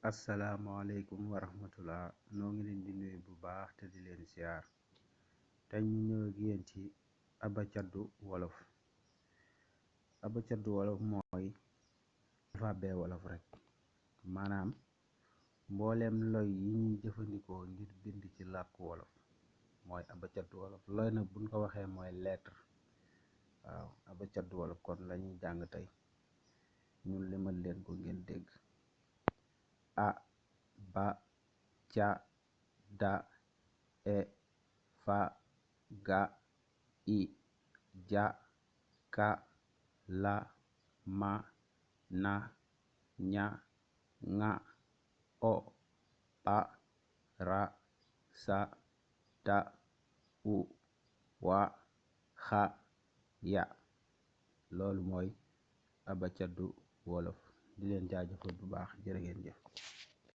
asalaamaaleykum wa rahmatullah noo ngi leen di nuyu bu baax te di leen siyaar tey ñu ñëw ak yéen ci abacaddu wolof. Abacaddu wolof mooy alphabet wolof rek, maanaam mbooleem loy yi ñuy jëfandikoo ngir bind ci làkku wolof mooy abacaddu wolof. Loy nag buñ ko waxee mooy lettre. waaw abacaddu wolof kon lañuy jàng tey, ñun limal leen ko ngeen dégg. A ba ca da e fa ga i ja ka la ma na ña ŋa o pa ra sa ta u wa xa ya. Loolu mooy abacaddu wolof. Di leen jaajëfal bu baax, jërë ngeen jëf.